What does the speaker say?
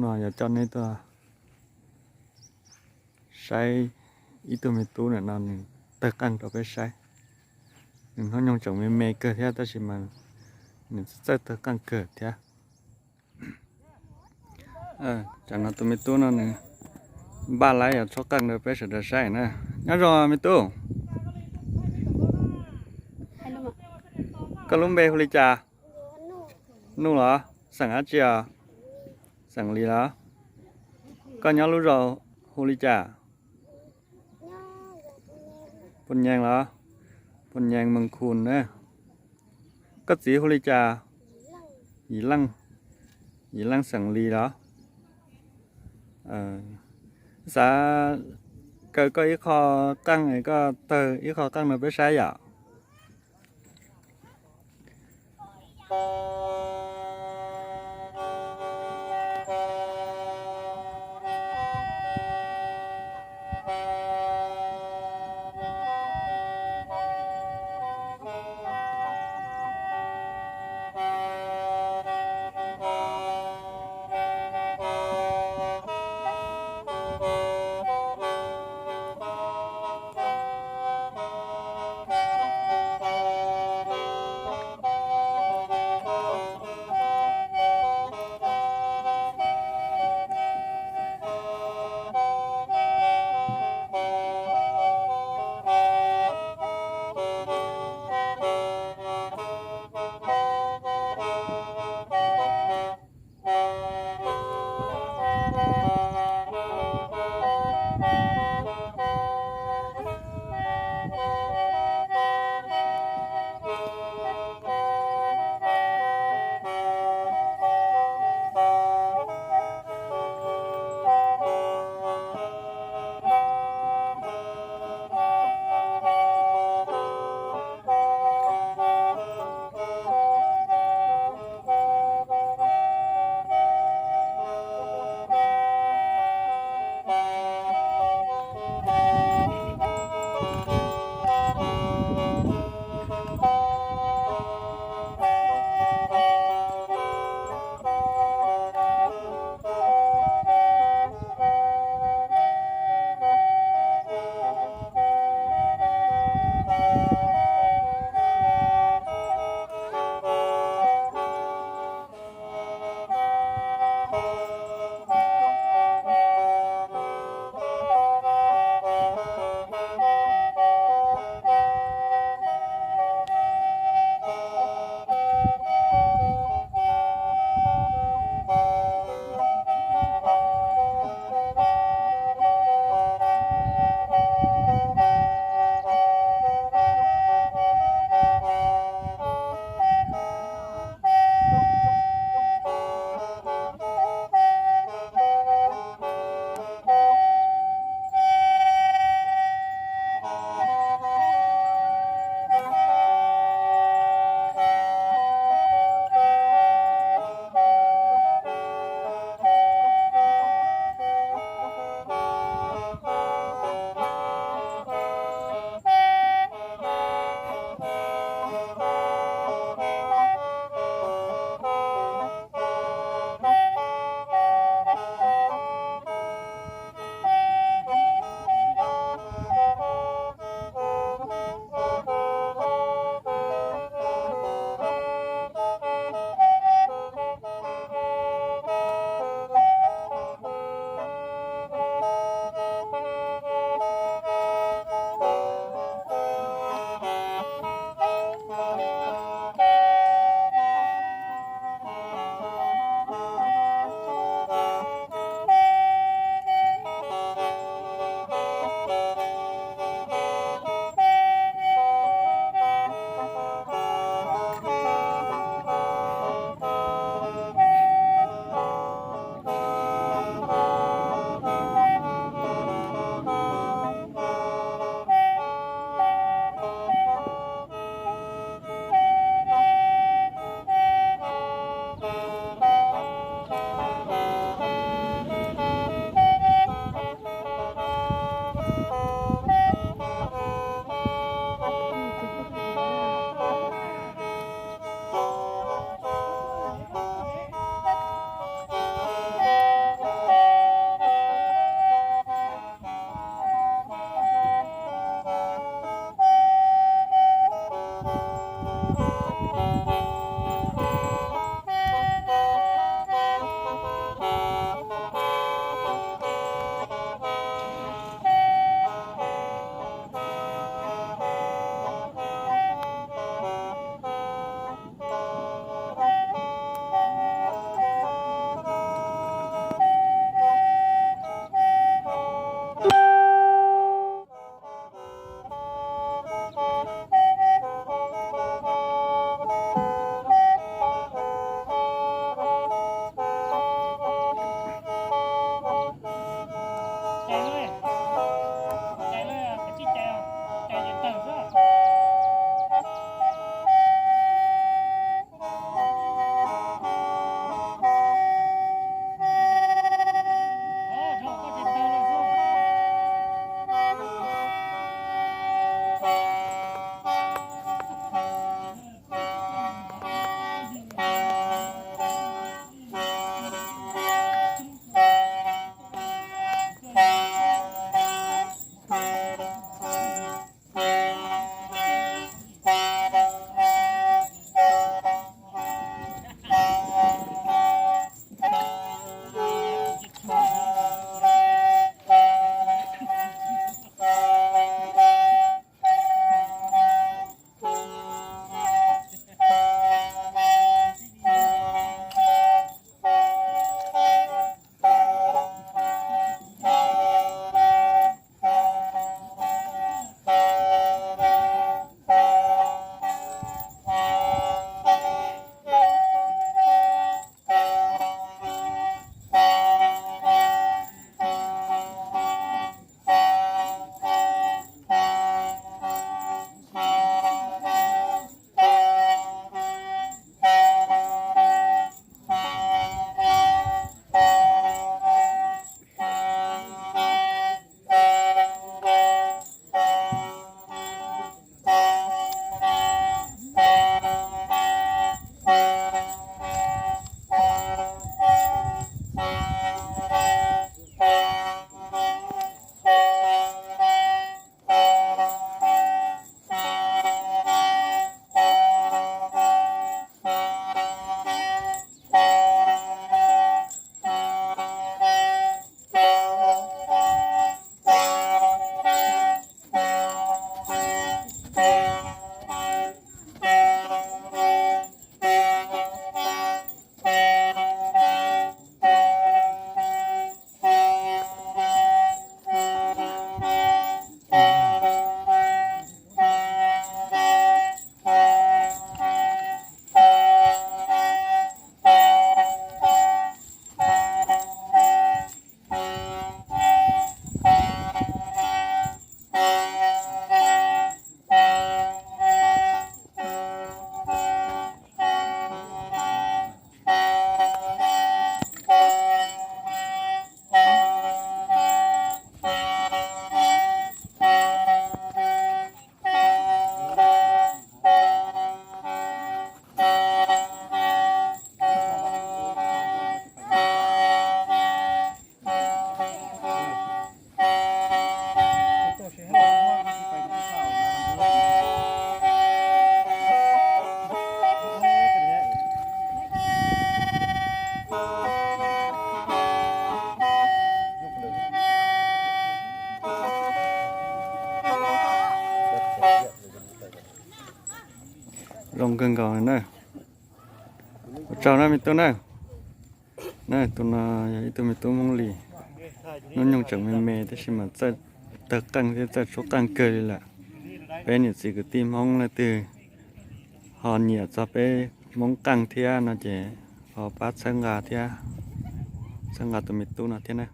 Yog coj neb tuaj saib ib tug me tub na no nws tawg qeej rau peb saib. Nws hnub nyoog tseem me me kawg thiab tab sis mas nws txawj tawg qeej kawg thiab. Tam no tus me tub no nws npaj lawm yuav tshuab qeej rau peb sawv daws saib na. Nyob zoo me tub, koj lub npe hu li cas? Nuj los? Xeem dab tsi os? Xeem Lis los? Koj nyob lub zos hu li cas? Pun Nyees los? Pun Nyees Mees Khun na. Koj txiv hu li cas? Yim Leej, Yim Leej Xeem Lis los? Xav kaw koj ib qho qeej, koj tawg ib qho qeej rau peb saib yom. Zoo kawg nkaus na. Ua tsaug na me tub na. Na, tus no yog ib tug me tub Hmoob Lis, hnub nyoog tseem me me tab sis mas txawj tawg qeej thiab txawj tshuab qeej kawg li lawm. Peb niam txiv kwv tij Hmoob leej twg ho nyiam txog peb Hmoob qeej thiab no ces ho pab txhawb nqa thiab, txhawb nqa tus me tub no thiab na.